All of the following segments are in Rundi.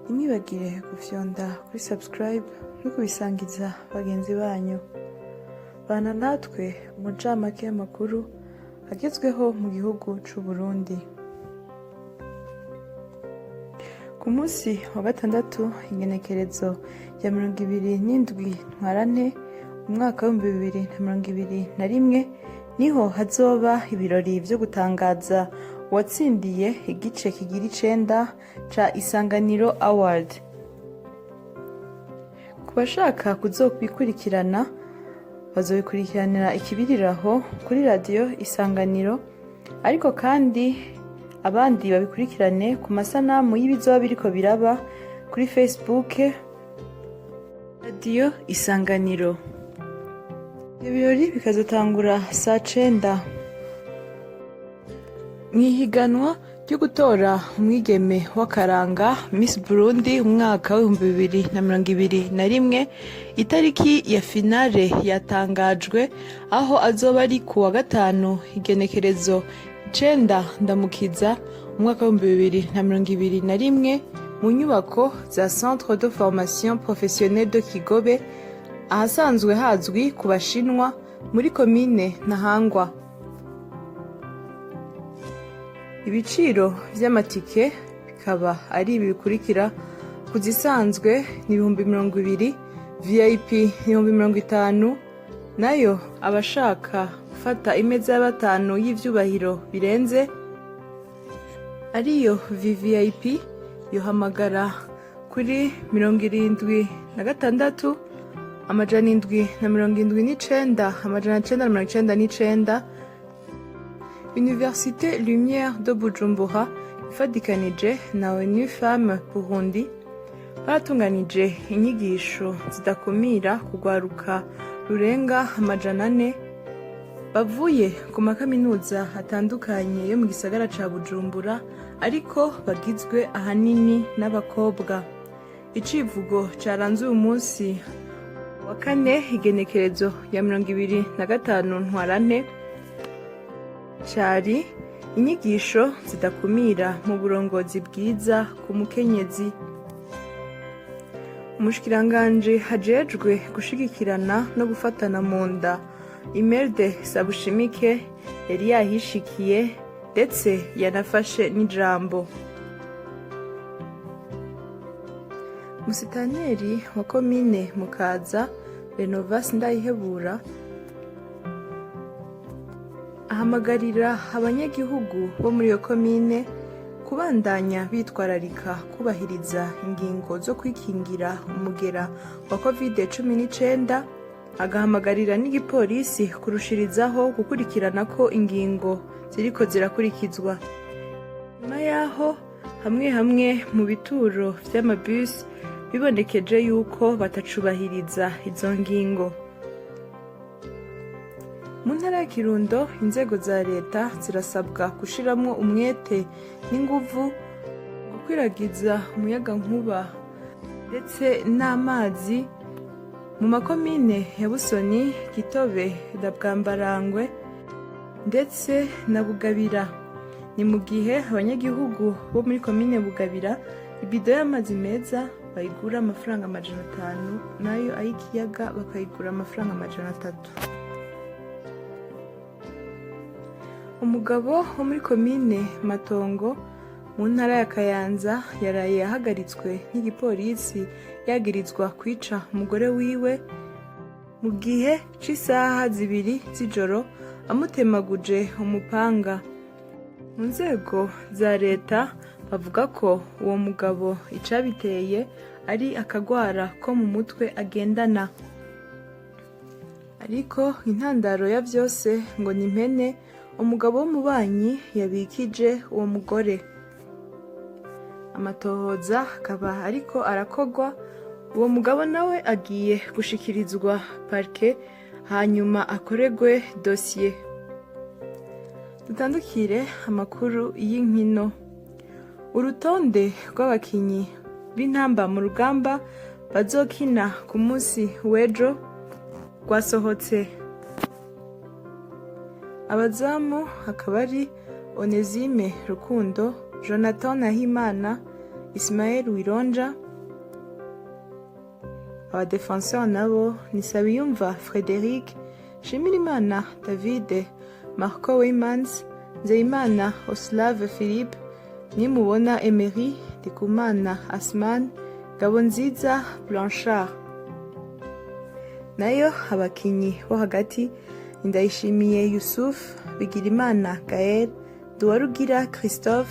Ntimwibagire gufyonda kuri subscribe no kubisangiza bagenzi banyu. Bana natwe mu ncamake y'amakuru agezweho mu gihugu c'u Burundi. Ku munsi wa gatandatu, igenekerezo rya 27 Ntwarante umwaka w'2021, niho hazoba ibirori vyo gutangaza uwatsindiye igice kigira icenda ca Isanganiro Award. Ku bashaka kuzobikurikirana, bazobikurikiranira ikibiriraho kuri Radiyo Isanganiro, ariko kandi abandi babikurikirane ku masanamu y'ibizoba biriko biraba kuri Facebook Radiyo Isanganiro. Ibyo birori bikazotangura saa 9. Mw'ihiganwa ryo gutora umwigeme w'akaranga Miss Burundi umwaka w'2021, itariki ya finale yatangajwe, aho azoba ari ku wa gatanu, igenekerezo 9 Ndamukiza umwaka w'2021, mu nyubako za Centre de Formation Professionnelle de Kigobe, ahasanzwe hazwi ku Bashinwa, muri komine Ntahangwa. Ibiciro vy'amatike bikaba ari ibi bikurikira: ku zisanzwe ni 20,000, VIP 50,000, nayo abashaka gufata imeza ya batanu y'ivyubahiro birenze, ariyo VVIP, yohamagara kuri 76 779 999. Université Lumière de Bujumbura ifadikanije na ONU Femmes Burundi baratunganije inyigisho zidakumira kugwaruka rurenga 400 bavuye ku makaminuza atandukanye yo mu gisagara ca Bujumbura, ariko bagizwe ahanini n'abakobwa. Icivugo caranze uyu munsi wa kane, igenekerezo ya 25 Ntwarante, cari inyigisho zidakumira mu burongozi bwiza ku mukenyezi. Umushikiranganji hajejwe gushigikirana no gufatana mu nda, Imelde Sabushimike, yari yahishikiye, ndetse yanafashe n'ijambo. Musitaneri wa komine Mukaza, Renovas Ndayihebura, ahamagarira abanyagihugu bo muri iyo komine kubandanya bitwararika kubahiriza ingingo zo kwikingira umugera wa COVID-19, agahamagarira n'igipolisi kurushirizaho gukurikirana ko ingingo ziriko zirakurikizwa, nyuma yaho hamwe hamwe mu bituro vy'amabisi bibonekeje yuko batacubahiriza izo ngingo. Mu ntara ya Kirundo, inzego za leta zirasabwa gushiramwo umwete n'inguvu gukwiragiza umuyagankuba ndetse n'amazi mu makomine ya Busoni, Gitobe na Bwambarangwe ndetse na Bugabira. Ni mu gihe abanyagihugu bo muri komine Bugabira ibido y'amazi meza bayigura amafaranga 500, nayo ay'ikiyaga bakayigura amafaranga 300. Umugabo wo muri komine Matongo mu ntara ya Kayanza yaraye ahagaritswe n'igipolisi yagirizwa kwica umugore wiwe mu gihe c'isaha 2 z'ijoro, amutemaguje umupanga. Mu nzego za leta bavuga ko uwo mugabo icabiteye ari akagwara ko mu mutwe agendana, ariko intandaro ya vyose ngo ni impene umugabo w'umubanyi yabikije uwo mugore. Amatohoza akaba ariko arakogwa. Uwo mugabo nawe agiye gushikirizwa parke, hanyuma akoregwe dosiye. Dutandukire amakuru y'inkino. Urutonde rw'abakinyi b'Intamba mu Rugamba bazokina ku munsi w'ejo rwasohotse. Abazamu akaba ari Onesime Rukundo, Jonathan Nahimana. Ismael Wironja. Abadefenseur nabo ni Sabiyumva Frederic, Shimirimana David, Marco Weymans, Nzeyimana Oslave Philippe, Nimubona Emery, Ndikumana Asman, Gabonziza Blanchard. Nayo abakinyi bo hagati ni Ndayishimiye Yusuf, Bigirimana Gael, Duwarugira Christophe,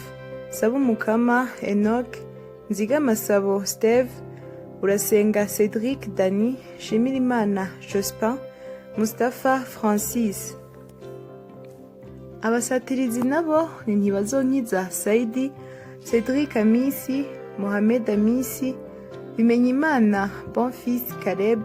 Sabumukama Enoch, Nzigamasabo Steve, Urasenga Cedric Dani, Shimirimana Jospin, Mustafa Francis. Abasatirizi nabo ni Ntibazonkiza Saidi, Cedric Amisi, Mohamed Amisi, Bimenyimana Bonfils Caleb,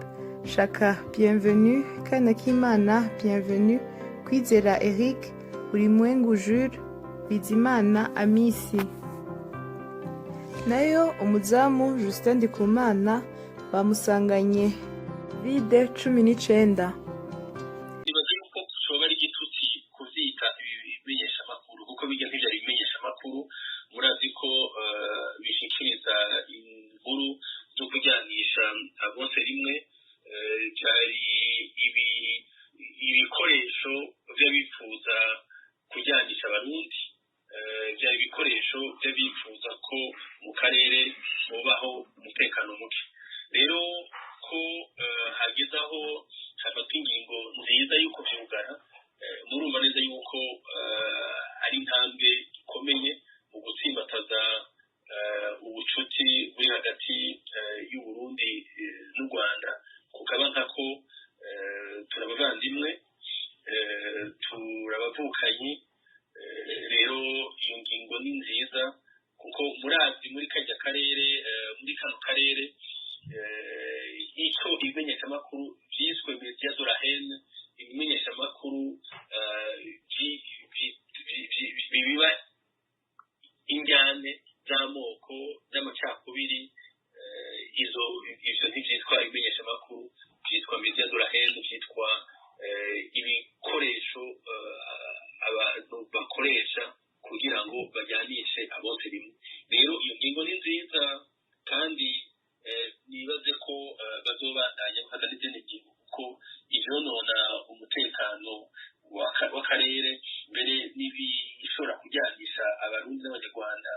Shaka Bienvenu, Kanakimana Bienvenu, Kwizera Eric, Ulimwengu Jules, Bizimana Amisi. Nayo umuzamu Justin Ndikumana bamusanganye vide 19. Nibaza yuko coba ari igitutsi kuvyita ibimenyeshamakuru, kuko bijya ntivyari ibimenyeshamakuru. Murazi ko bishikiriza inkuru zo kuryanisha bose rimwe. Vyari ibikoresho vy'abifuza kuryanisha Abarundi, vyari ibikoresho vy'abifuza ko mu karere hobaho umutekano muke. Rero ko hageze aho hafatwa ingingo nziza y'uko vyugara, murumva neza yuko ari intambwe ikomeye mu gutsimbataza ubucuti buri hagati y'Uburundi n'u Rwanda, kukaba nkako turabavandimwe, turabavukanyi. Rero iyo ngingo ni nziza, kuko murazi muri kajya karere, muri kano karere, icyo ibimenyeshamakuru vyiswe médias de la haine, ibimenyeshamakuru bibiba injyane z'amoko z'amacakubiri, izo ivyo ntivyitwa ibimenyeshamakuru, vyitwa médias de la haine, vyitwa ibikoresho abantu bakoresha kugira ngo bajyanishe abose rimwe. Rero iyo ngingo ni nziza, kandi nibaze ko bazobandanya bafata n'izindi ngingo, kuko ivyonona umutekano w'akarere, mbere n'ibishobora kuryanisha Abarundi n'Abanyarwanda,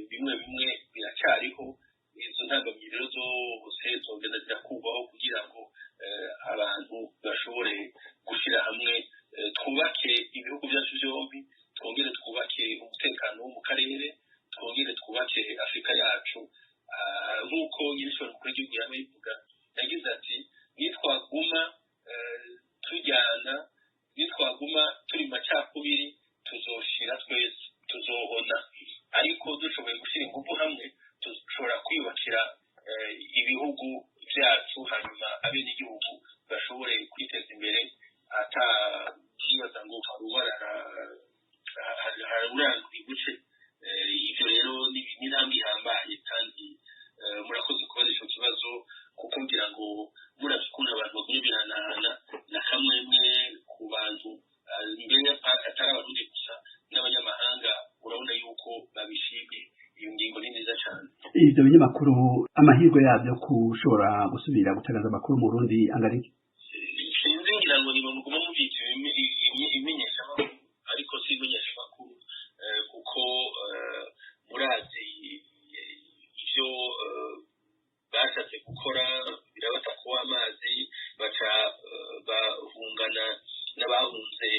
bimwe bimwe biracyariho. Izo ntambamyi rero zose zogenda zirakurwaho kugira ngo abantu bashobore gushyira hamwe, twubake ibihugu byacu byombi, twongere twubake umutekano wo mu karere, twongere twubake Afurika yacu. Nk'uko nyir'ishobora mukuru w'igihugu yama yivuga, yagize ati: "Nitwaguma tujyana, nitwaguma turi mu macakubiri, tuzoshira twese, tuzohona. Ariko dushoboye gushyira ingufu hamwe, dushobora kwiyubakira ibihugu byacu, hanyuma abenegihugu bashobore kwiteza imbere atayibaza ngo haruranga ibice." Ivyo rero ni intambwe ihambaye, kandi murakoze kubaza ico kibazo, kuko ngira ngo muravye ukuntu abantu bagumye bihanahana na kamwemwe ku bantu, mbere atari Abarundi gusa, n'abanyamahanga, urabona yuko babishimye. Iyo ngingo ni nziza cane. Ivyo binyamakuru, amahirwe yavyo kushobora gusubira gutangaza amakuru mu Burundi angana iki? Sinzi, ngira ngo niba muguma muvyita ibimenyeshamakuru, ariko si ibimenyeshamakuru, kuko murazi ivyo bashatse gukora birabata kuba amazi, baca bahungana n'abahunze,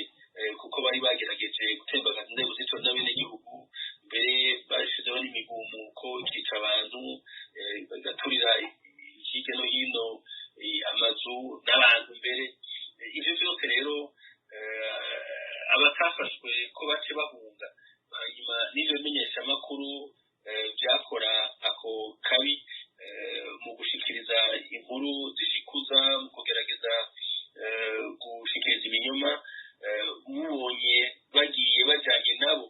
kuko bari bagerageje gutembagaza inzego z'itora n'abenegihugu. Mbere bashizeho n'imigumuko ikica abantu, bagaturira hirya no hino amazu n'abantu. Mbere ivyo vyose rero, abatafashwe ko bace bahunga, hanyuma n'ivyo bimenyeshamakuru vyakora ako kabi mu gushikiriza inkuru zishikuza, mu kugerageza gushikiriza ibinyoma, mubonye bagiye bajanye nabo,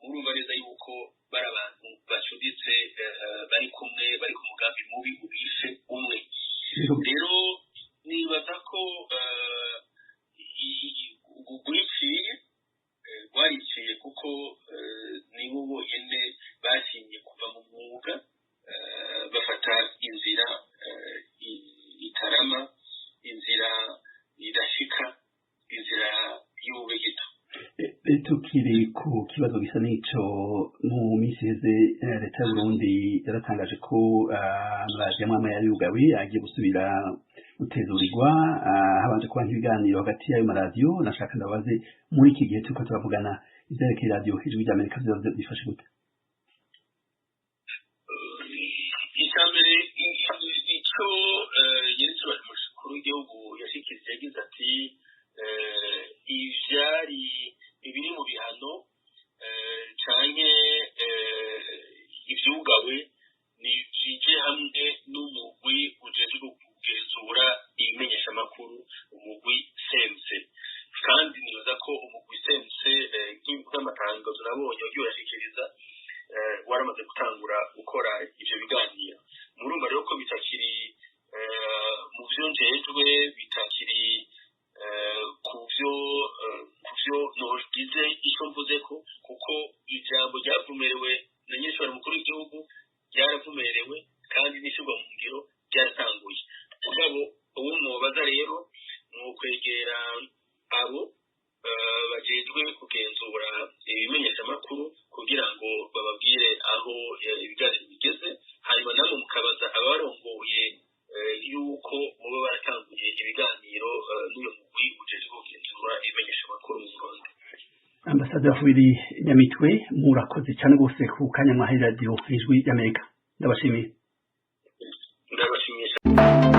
murumva neza yuko bari abantu bacuditse, bari kumwe, bari ku mugambi mubi ubishe umwe. Rero nibaza ko rwiciye, rwariciye, kuko nibo bonyene bashimye kuva mu mwuga. mwuga, bafata inzira itarama, inzira idashika, inzira y'ububegito. Tukiri ku kibazo gisa n'ico, mu minsi iheze leta y'Uburundi yaratangaje ko amaradiyo amwe amwe yari yugawe agiye gusubira gutezurirwa, habanje kuba nk'ibiganiro hagati y'ayo maradiyo. Nashaka ndabaze, muri iki gihe turiko turavugana, ivyerekeye radiyo Ijwi ry'Amerika vyoba vyifashe gute? Icya mbere, icyo nyir'icyubahiro umukuru w'igihugu yashikirije, yagize ati ivyari ibiri mu bihano canke ivyugawe ni vyije hamwe n'umugwi ujejwe kugenzura ibimenyeshamakuru, umugwi CNC. Kandi nibaza ko umugwi CNC, nk'amatangazo nabonye wagiye urashikiriza, waramaze gutangura gukora ivyo biganiro. Murumva rero ko bitakiri mu vyo njejwe, bitakiri ku vyo nogize ico mvuzeko, kuko ijambo ryavumerewe na nyir'ishobora mukuru w'igihugu ryaravumerewe kandi n'ishyirwa mu ngiro ryaratanguye. Mugabo uwo mwobaza rero ni ukwegera abo bajejwe kugenzura ibimenyeshamakuru kugira ngo bababwire aho ibiganiro bigeze, hanyuma namwe mukabaza abarongoye yuko muba baratanguye ibiganiro n'uyo mugwi ujejwe kugenzura ibimenyeshamakuru mu Burundi. Ambasaderi Willy Nyamitwe, murakoze cyane rwose ku kanya mwahaye radiyo Ijwi ry'Amerika. Ndabashimiye. Ndabashimiye.